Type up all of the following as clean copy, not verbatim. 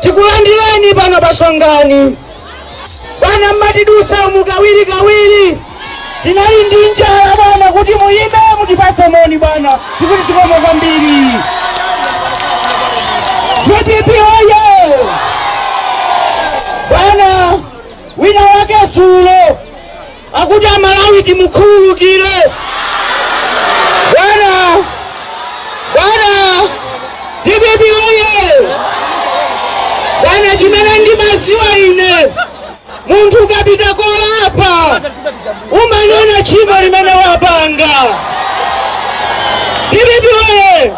Tikulandireni pano pasongani bwana, mmatidusa umu kawiri kawiri, tinali ndi njala bwana kuti muyime mutipase moni bwana, tikuti zikomo kwambiri. DPP oye! Bwana, wina wake zulo akuti Amalawi timukhululukire bwana. Bwana, DPP oye! Bwana, chimene ndimaziwa ine, munthu ukapita kolapa umanena tchimo limene wapanga. DPP oye!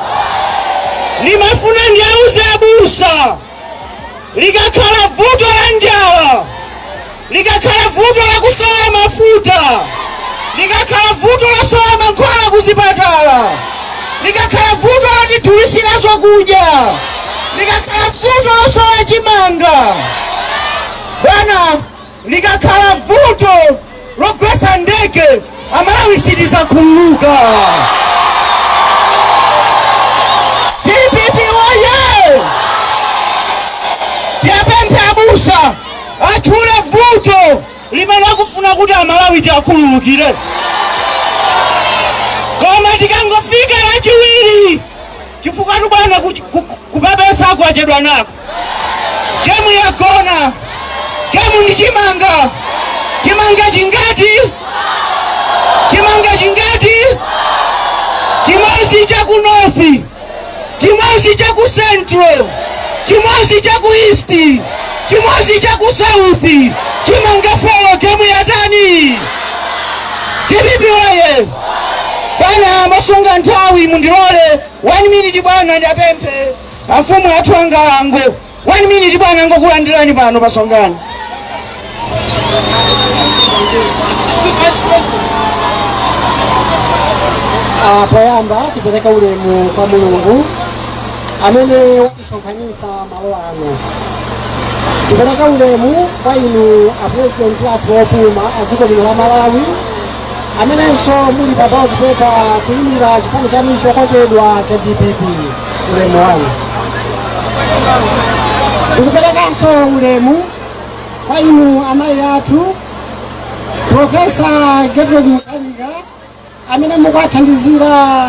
Ndimafuna ndiauze abusa, likakhala vuto la njala, likakhala vuto la kusowa mafuta, likakhala vuto la sowa mankhwala kuzipatala, likakhala vuto latithulisira zokudya, likakhala vuto losowa chimanga bwana, likakhala vuto logwetsa ndege, Amalawi sitizakhululuka. DPP oye! Tiyapemphe abusa atchule vuto limene akufuna kuti Amalawi tiakhululukire, koma tikangofika Lachiwiri, chifukwa bwana kupepesa kwachedwa nako, gemu yagona, gemu ndi chimanga. Chimanga chingati? Chimanga chingati? Chimozi cha ku north, chimozi cha ku central, chimozi cha ku east, chimozi cha ku south, chimanga 4. Gemu yatani? DPP oye! Bwana, masunga nthawi, mundilole 1 minute bwana, ndapemphe amfumu athu angalango 1 minute bwana, ngokulandirani pano pasongani. Poyamba tipereka ulemu kwa Mulungu amene watisonkhanitsa malo ano. Tipereka ulemu kwa inu apresidenti athu opuma a dziko lino la Malawi, amenenso muli pa ballot paper kuyimira chipani chanu chokondedwa cha DPP. Ulemu wanu. Tikuperekanso ulemu kwa inu amayi athu Profesa Gertrude Mutharika, amene mukuwathandizira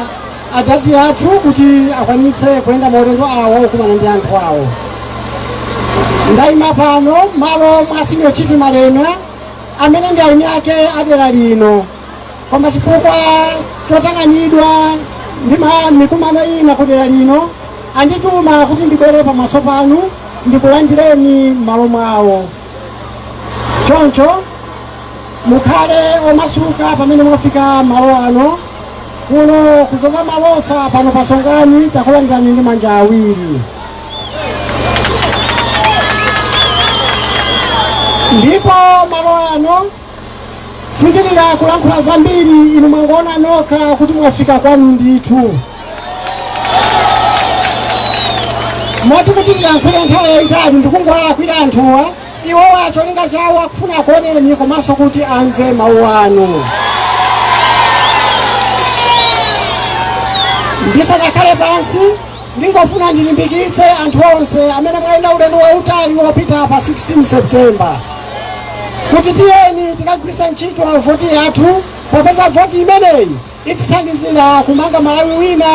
adadi athu kuti akwanitse kuyenda maulendo awo kumana ndi anthu awo. Ndayima pano malo mwa Senior Chief Malema, amene ndi aini ake adera lino, koma chifukwa chotang'anidwa ndi mikumano ina kudera lino, andituma kuti ndibwere pamaso panu ndikulandireni m'malo mwawo. Choncho mukhale omasuka pamene mwafika malo ano kuno kuchoka Malosa pano pasongani. Takulandirani ndi manja awiri. Ndipo malo ano sindilira kulankhula zambiri, inu mwangoona nokha kuti mwafika kwanu ndithu. Moti kuti tilankhule nthawi yayitali ndikungowalakwira anthuwa. Iwowa cholinga chawo akufuna akuoneni komanso kuti amve mawu anu. Ndisanakhale pansi, ndingofuna ndilimbikitse anthu onse amene mwayenda ulendo wautali wopita pa 16 September kuti tiyeni tikagwiritse ntchito voti yathu, popeza voti imeneyi itithandizira kumanga Malawi wina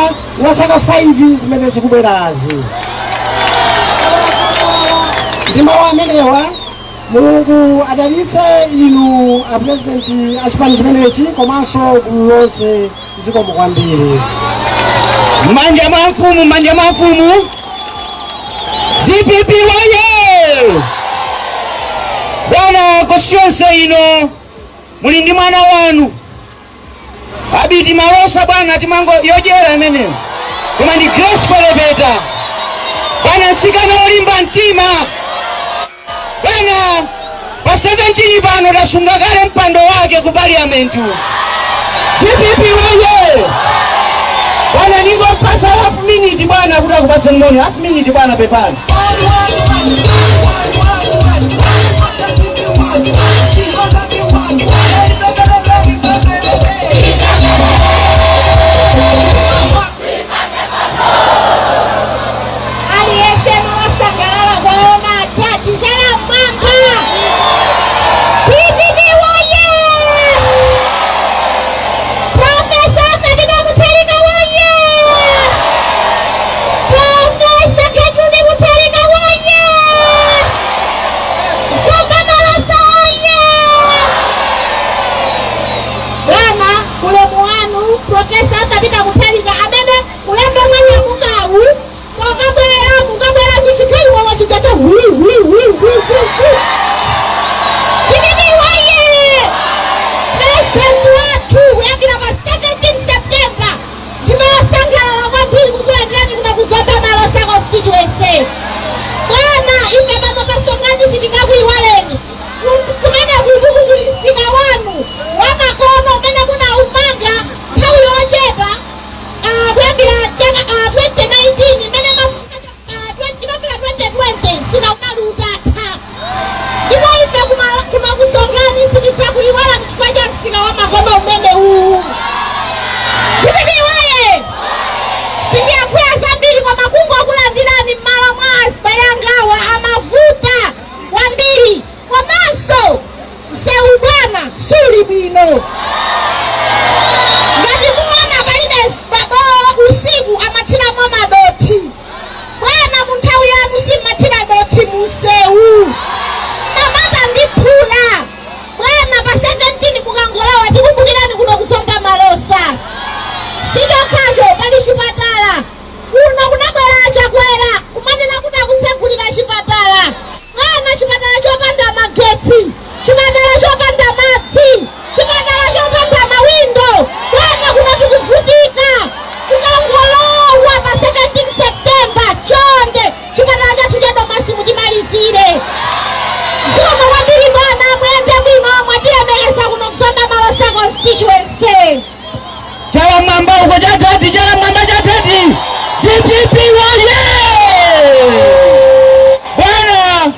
wa zaka 5 zimene zikubwerazi. Ndi mawu amenewa, Mulungu adalitse inu apurezidenti a chipani chimenechi komanso gulu lonse. Zikomo kwambiri. Manja mwa mfumu, manja mwa mfumu. DPP woye! Bwana, constituency ino muli ndi mwana wanu Abiti Malosa. Bwana, timango yodyera imeneyo, koma ndi Grace Kwelepeta. Bwana, mtsikana wolimba mtima. Bwana, pa 17 pano tasunga kale mpando wake ku parliament. DPP woye! Bwana, ningompasa half minute bwana kuti akupase moni. Half minute bwana, pepani. Aliyese wasangalala kwaona atati chala mwamba. DPP woye! Profesa Peter Mutharika woye! Profesa Gertrude Mutharika woye! Zomba Malosa woye! Bwana, ulemu wanu Profesa Peter Mutharika, amene ulendo mwanyamukawu mukabwera, mukabwera ndi chikhaliwowo chija cha wi wi wi wi wi wi. DPP woye! President wathu, kuyambira pa 17 September ndinosangalala kwambiri kukulandirani kuno kuzomba Malosa constituency. Bwana, ife pano pasongani sitingakuyiwaleni. Kumene kukuku kuli msika wanu wamakono umene munaumanga nthawi yochepa, kuyambira chaka 2019 imene 20 2020 msika unali utatha. Ndipo ife kuno kusongani sitidzakuyiwalani chifukwa cha msika wa makono umene uwu. DPP woye! Sindiyankhula zambiri, koma kungokulandirani m'malo mwa azibale angawa amavuta kwambiri. Komanso msewu bwana suli bwino. Ngati muona, palibe babowo, usiku amathiramo madothi. Bwana, mu nthawi yanu simmathira dothi munsewu, mamata ndi phula. Bwana, pa 17 mukangolowa, tikumbukirani kuno kuzomba Malosa. Sichokhacho, pali chipatala kuno. Kunabwera Achakwera kumanena kuti akutsegulira chipatala. Bwana, chipatala chopanda magetsi, chipatala chopanda madzi, chipatala chopanda mawindo. Bwana, kuno tikuvutika. Kukangolowa pa 17 September, chonde chipatala chathu cha Domasi mutimalizire. Zikomo kwambiri bwana, muyende bwino, mwatilemekeza kuno kuzomba Malosa constituency. Chala mwamba uko cha tati, chala mwamba cha tati. DPP woye! Bwana,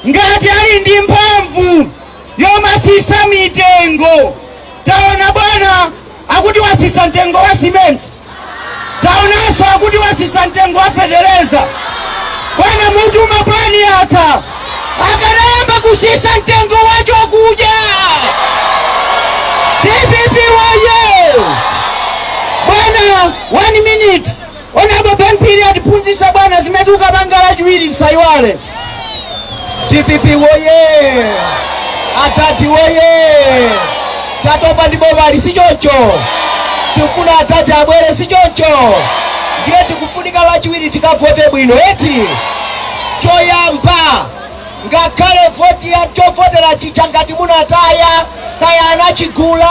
ngati ali ndi mphamvu yomasisa mitengo, taona bwana akuti wasisa mtengo wa simenti, taonanso akuti wasisa mtengo wa fetereza. Bwana, mutu mapulani atha. Akanayamba kusisa mtengo wa chokudya. DPP woye! Bwana, one minute, Honorable Ben Phiri atiphunzitsa bwana zimene tikapanga Lachiwiri, tisayiwale. DPP woye! Atati woye! Tatopa ndi bomali, si choncho? Tikufuna atati abwere, si choncho? Ndiye tikufunika Lachiwiri tikavote bwino, eti? Choyamba, ngakhale voti ya chovotera chija ngati munataya kaya anachigula,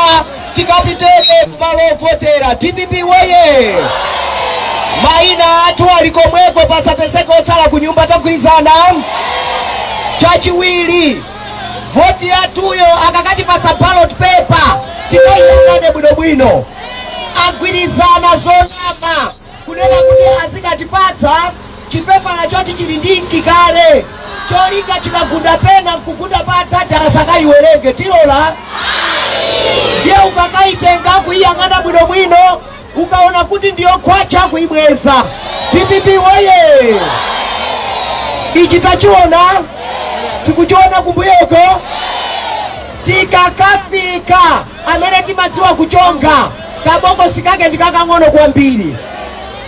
tikapitebe kumalo ovotera. DPP woye! Mayina athu ali komweko, pasapezeke otsala ku nyumba. Tagwirizana? Chachiwiri, voti yathuyo akakatipasa ballot paper, tikayiyang'ane bwinobwino. Agwirizana zonama kunena kuti azikatipatsa Chipepala choti chili ndi inki kale, cholinga chikagunda pena nkugunda pa atati asakayiwerenge, tilola? Ndiye ukakaitenga kuiyang'ana bwinobwino, ukaona kuti ndiyo khwacha, kuibweza. DPP woye! Ichi tachiona, tikuchiona kumbuyoko. Tikakafika, amene timadziwa kuchonga, kabokosi kake ndikakang'ono kwambiri.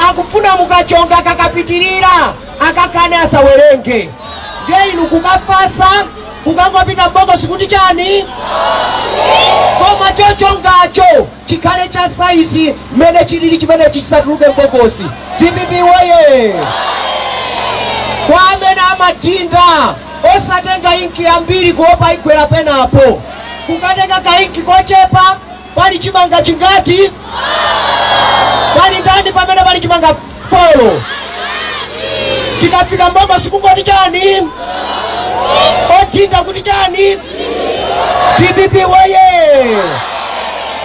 Akufuna mukachonga kakapitirira akakane, asawerenge. Ndiye inu kukafasa, kukangopita mbokosi kuti chani, koma chochongacho chikhale cha saizi mmene chilili chimenechi, chisatuluke mbokosi. DPP woye! Kwa amene amadinda, osatenga inki yambiri kuopa igwera penapo. Kukatenga kainki kochepa. Pali chimanga chingati? Pali ndani pamene pali chimanga 4? Tikafika mbokosi kungoti chani, odinda kuti chani. DPP woye!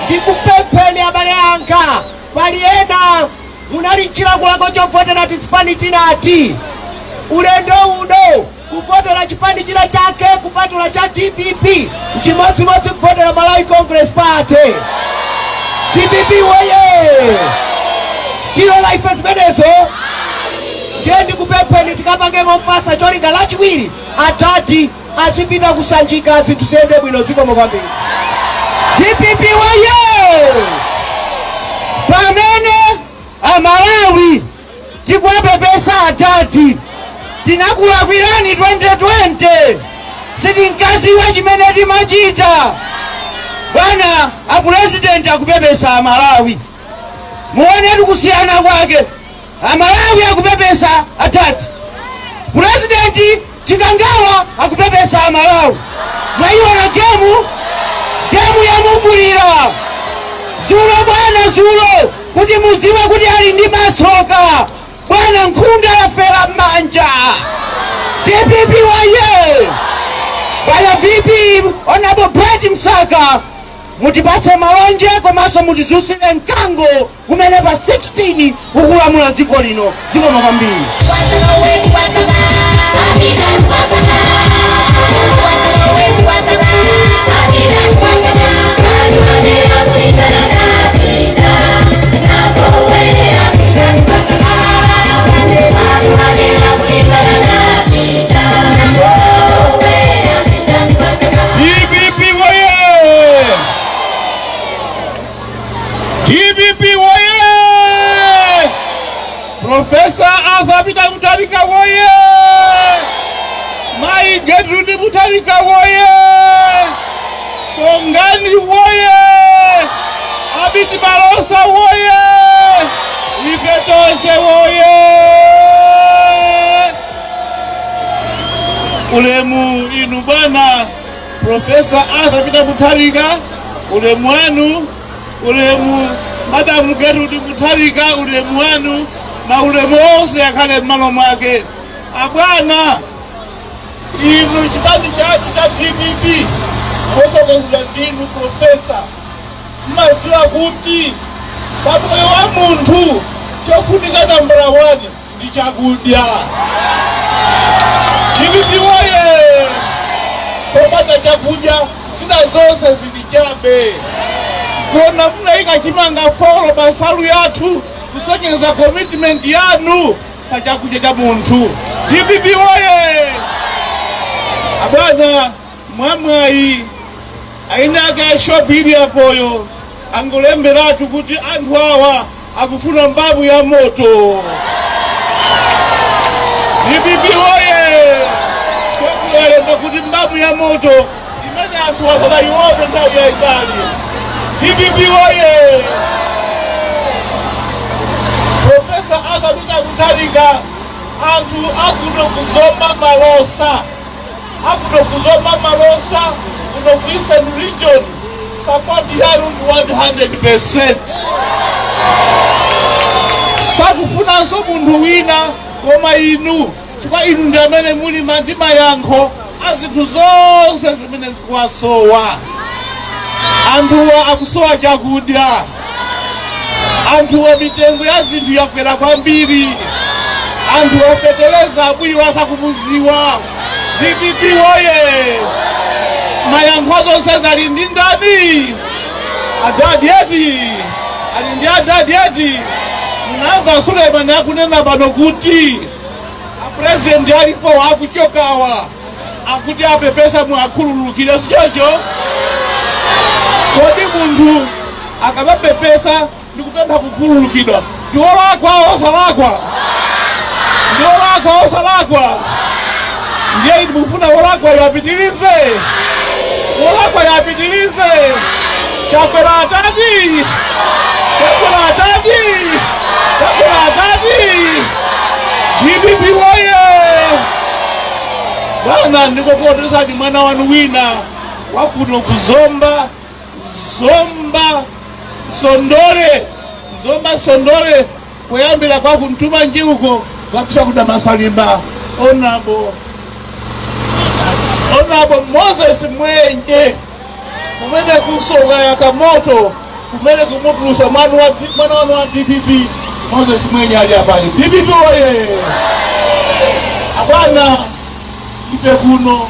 Ndikupempheni abale anga, pali ena munali mchilakolako chovotera tizipani tinati. Ulendo uno kuvotera chipani china chake kupatula cha DPP chimodzimodzi kuvotera Malawi Congress Party. DPP woye! Tilola ife zimenezo? Ndiye ndikupempheni, tikapange mofasa, cholinga Lachiwiri atati azipita kusanjika, zinthu ziyende bwino. Zikomo kwambiri. DPP woye! Pamene Amalawi tikuwapepesa atati tinakulakwirani 2020, sitinkaziwa chimene timachita. Bwana apurezidenti akupepesa Amalawi, muonetu kusiyana kwake. Amalawi akupepesa atati, purezidenti Chikangawa akupepesa Amalawi. Mwayiona game, game yamugulira zulo bwana, zulo, kuti muziwe kuti ali ndi matsoka bwana. Nkhunda yafera m'manja. DPP waye! Bwana VP, Honorable Bright Msaka, mutipatse malonje komanso mutizusire mkango umene pa 16 ukulamula dziko lino. Zikomo kwambiri. DPP woye! DPP woye! Professor Arthur Peter Mutharika woye! Mai Gertrude Mutharika woye! Songani woye! Abiti Malosa woye! Ife tonse woye! Ulemu inu bwana Professor Arthur Peter Mutharika, ulemu wanu. Ulemu Madamu Gertrude Mutharika, ulemu wanu. Maulemu onse akhale m'malo mwake. Abwana, inu chipani chathu cha DPP motsogozedwa ndinu Professor, mmadziwa kuti pamoyo wa munthu chofunika nambala 1 ndi chakudya. DPP woye! Popanda chakudya zina zonse zili chabe. Kuona munayika chimanga 4 pa nsalu yathu kusonyeza commitment yanu pa chakudya cha munthu. DPP woye! Abwana, mwamwayi aina ake a shopu ili apoyo angolemberatu kuti anthu awa akufuna mbamu ya moto. DPP woye! Shopu yalemba kuti mbamu ya moto imene anthu asanayione nthawi yayitali. DPP woye! Professor Arthur Peter Mutharika, anthu akuno kuzomba Malosa, akuno kuzomba Malosa, kuno ku Eastern Region, support yanu ndi 100%. Sakufunanso munthu wina koma inu, chifukwa inu ndi amene muli ndi mayankho a zinthu zonse zimene zikuwasowa anthuwa. Akusowa chakudya anthuwa, mitengo ya zinthu yakwera kwambiri. Anthu ofeteleza abwiwa sakumuziwa. DPP woye! Mayankho zonse zali ndi ndani? Adadi eti, ali ndi adadi eti. Mnamva Suleiman akunena pano kuti apresident alipo akuchokawa akuti apepesa muakhululukire, sichoncho? Kodi munthu akamapepesa ndi kupempha kukhululukidwa ndi wolakwa osalakwa? Ndi wolakwa osalakwa? Ndiye inu mukufuna wolakwayo apitirize? Wolakwayo apitirize? Chakwera atati, Chakwera atati, Chakwera atati! DPP woye! Bwana, ndikokondesani mwana wanu wina wakuno kuzomba, Zomba Sondole, Zomba Sondole, kuyambira kwa kuntuma njiuko zakufika kudamasalimba, Honorable Moses Mwenje, kumene kusoka yakamoto kumene kumutulusa mwana wanu wa DPP Moses Mwenje ali apali. DPP oye! Abwana, ife kuno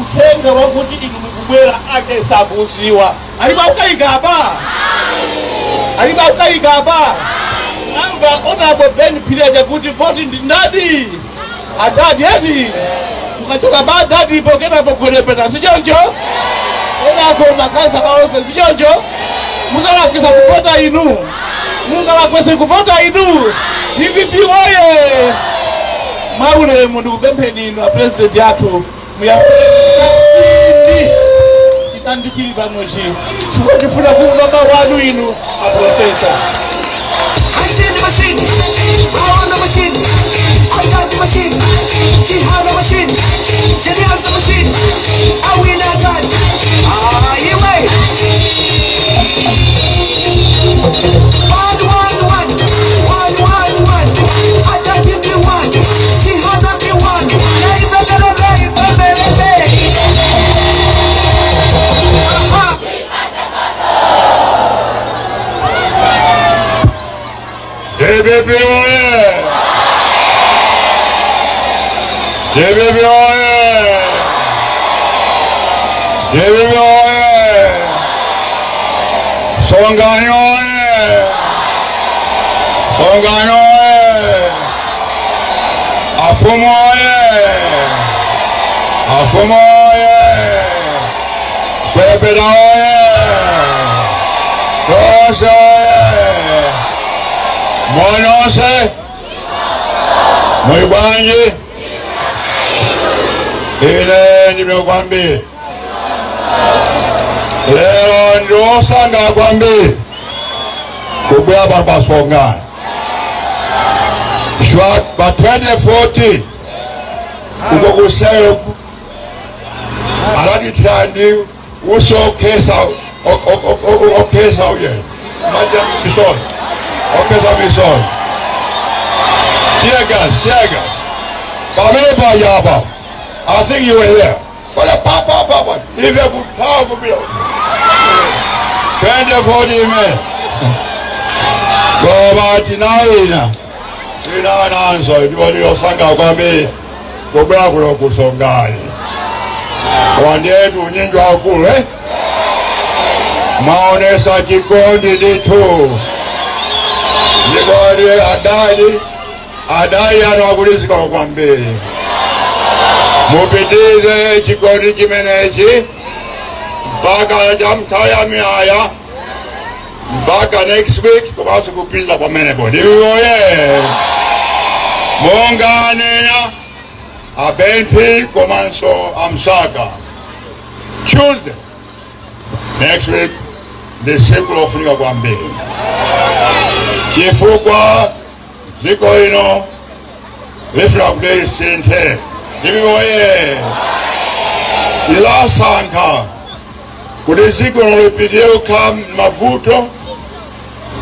uthenga wakuti inu mukubwera ake sakuziwa. Alipo akukayika apa? Alipo akukayika apa? Nanga Honorable Ben Phiri chakuti voti ndi ndani? Adadi eti. Mukachoka pa adadi ipo kenapo kwelepeta, sichoncho? Onako makansala onse, sichoncho? Muzalakwisa kuvota inu, mungalakwise kuvota inu. DPP woye! Mwaulemu ndikupempheni inu apresident athu muyapindi chitandi chili panochi chifukwa tifuna kumva mawu anu inu aprofesa. I see the machine, I want the machine, I got the machine, Chihana machine, Jedian the machine, I win a God. Ah, you wait. 1 1 1 1 1 1. I got the one, Chihana the one. Hey, baby, baby, baby, baby. Aha. DPP oye! DPP oye! DPP oye! Songani oye! Songani oye! Afumu oye! Afumu oye! Kwepeta oye! Tonse oye! Monose muli bwanji? Ine ndine kwambiri lero, ndiosanga kwambiri kubwera pano pasongani shwa pa 2014 uko kusero alatithira ndi utsi okhesa okhesa uye maja misozi okhesa misozi, tear gas, tear gas. Pamene paja apa, I think you were there. Pale pa pa pa pa ive kuthawa kupita 2014 imene, koma tinawina, tinananso. Ndipo ndilosanga kwambiri kubwera kuno kusongani, koma ndiyetu unyinji wakulu, eh? Mwaonesa chikondi ndithu, ndikoti adadi adali anu akulizika kwambiri. Mupitize chikondi chimenechi mpaka cha mthaya miyaya, mpaka next week, komanso kupitiza pamenepo. Ndiwoye monga anena abenpi komanso amsaka, Tuesday next week ndi tsiku lofunika kwambiri, chifukwa dziko lino lifuna kuti lisinthe. Ndiwoye lilasankha kuti dziko lino lipitire kukhala mavuto,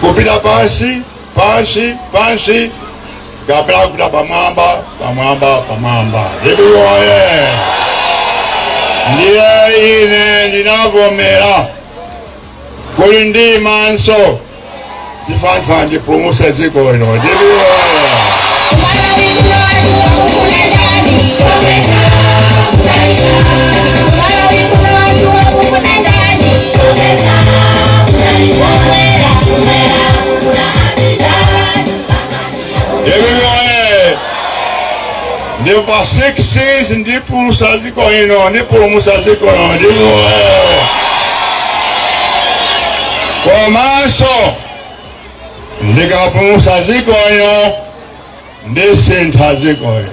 kupita pansi pansi pansi, kapena kupita pamwamba pamwamba pamwamba. Ndiwoye ndiye ine ndinavomera kuti ndimanso tifanifani ndipulumutse dziko lino. Ndiwoye. Kuno anthu akufuna ndani? Professor Mutharika. Malawi kuno anthu akufuna ndani? Professor Mutharika. Kumwera, kumwera akufuna a Peter. DPP oye! Ndipo pa 16 ndipulumutsa dziko ino, ndipulumutsa dziko ino. DPP oye! Komanso ndikapulumutsa dziko ino, ndisintha dziko ino,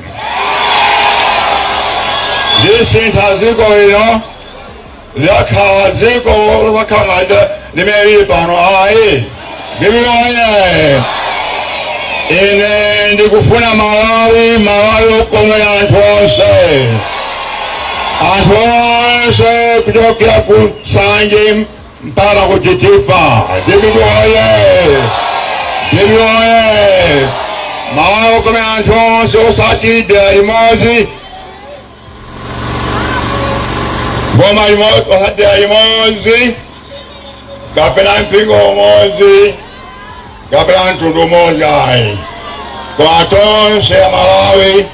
ndisintha dziko ino. Lyakhala dziko lakhala limene lili pano ayi. DPP oye! Ine ndikufuna Malawi, Malawi okomera anthu onse, anthu onse kuchokera ku Nsanje mpaka ku Chitipa. DPP oye! DPP oye! Malawi okomera anthu onse, osati dera limodzi, boma limodzi, osati dera limodzi kapena mpingo umodzi kapena mtundu umodzi ayi, koma tonse Amalawi.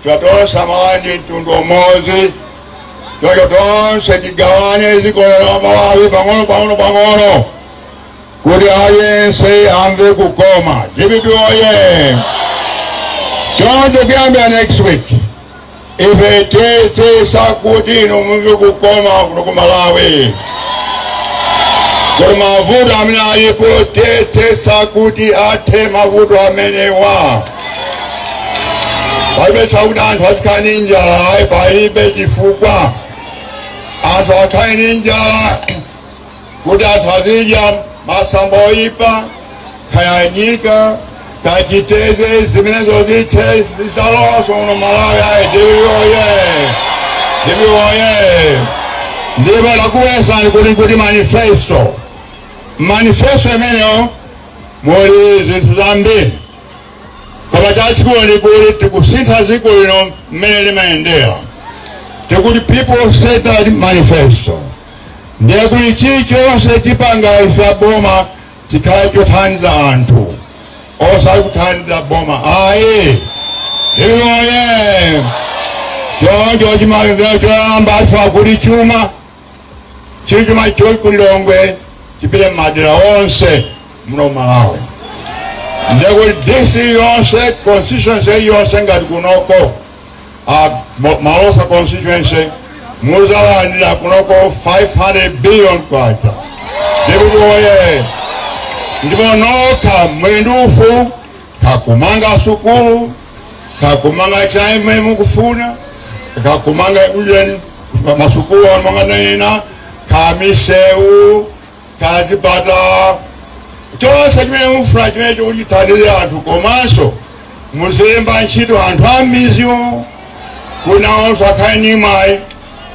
Tonse Amalawi ndi mtundu umodzi, choncho tonse tigawane dziko la Malawi pang'ono pang'ono pang'ono kuti aliyense amve kukoma. DPP oye! Choncho kuyambira next week ife tiyesetsa kuti inu mumve kukoma kuno ku Malawi, kuti mavuto amene alipo tiyesetsa kuti athe mavuto amenewa. Palibe chakuti anthu azikhala ndi njala ayi, palibe chifukwa anthu akhale ndi njala, kuti anthu azidya masamba oyipa, kaya nyika, kachiteze, zimenezo zithe, zisalowanso muno Malawi ayi. DPP oye! DPP oye! Ndipo ndakuwuzani kuti manifesto, manifesto imeneyo muli zinthu zambiri, koma chachikulu ndi kuti tikusintha dziko lino mmene limayendera. Tikuti people centered manifesto, ndiye kuti chilichonse tipanga ife aboma chikhale chothandiza anthu, osati kuthandiza boma ayi. DPP oye! Choncho chimaliziro choyamba tifuna kuti chuma chili chuma choti ku Lilongwe chipite m'madera onse muno Malawi. Ndekuti district yonse, constituency yonse, ngati kunoko Malosa constituency muzalandira kunoko 500 billion kwacha. DPP oye! Ndipo nokha muli ndi ufulu kakumanga sukulu, kakumanga chimene mukufuna, kakumanga ujeni masukulu amanganena, kamisewu, kazipatala, chonse chimene mufuna chimene chikuchithandizira anthu. Komanso muzilemba ntchito anthu a m'midziwo, kunawonso akhale ndi mwayi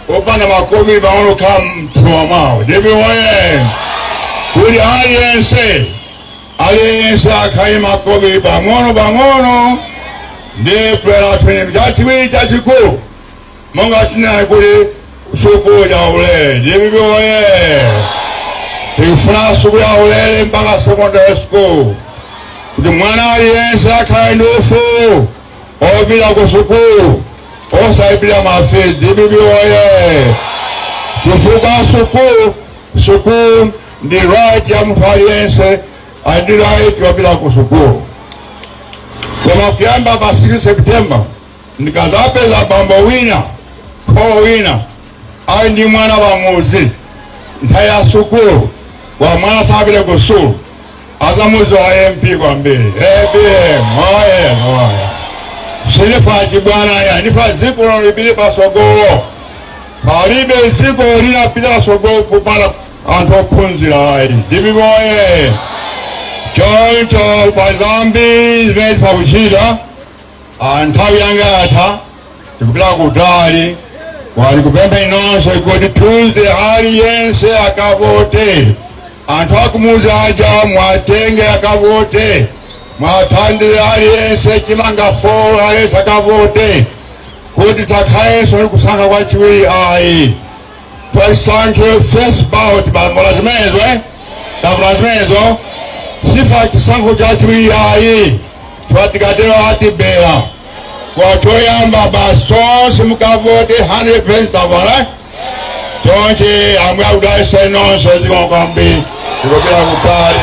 opanda makobi pang'ono kukhala mthumba mwawo. DPP oye! Kuti aliyense, aliyense akhale makobi pang'ono pang'ono. Ndi kulera twene. Chachiwiri chachikulu, monga tinali kuti sukulu ya ulere. DPP oye! Tikufuna sukulu ya ulere mpaka secondary school, kuti mwana aliyense akhale ndi ufulu opita ku sukulu osalipira ma fees. DPP oye! Chifukwa sukulu, sukulu ndi right ya munthu aliyense, ali ndi right yopita ku sukulu. Koma kuyamba pa 6 September, ndikazapeza bambo wina, kholo wina ali ndi mwana pamudzi, nthawi ya sukulu wa mwana sapite ku sukulu, azamudziwa MP kwambiri. APM oye! Oye! Sindifuna chibwana ya, ndifuna dziko lino lipite pasogolo. Palibe dziko linapita pasogolo kupanda anthu ophunzira ayi. DPP oye! Choncho pa zambiri zimene tifa kuchita, nthawi yanga yatha, tikupita kutali. Kwali kupempha nonse kuti Tuesday aliyense akavote. Anthu akumuzi aja mwatenge akavote, mwathandire aliyense chimanga 4, aliyense akavote kuti takhalenso ndi kusankha kwachiwiri ayi. Tisankhe first ballot. Bambola zimenezo, eh? Bambola zimenezo, sifa chisankho chachiwiri ayi, tikatero atibera. Kwa choyamba basi tonse mukavote 100% tavana chonchi. Ambuye akudalitseni nonse, zikomo kwambiri. Tikupita kutali.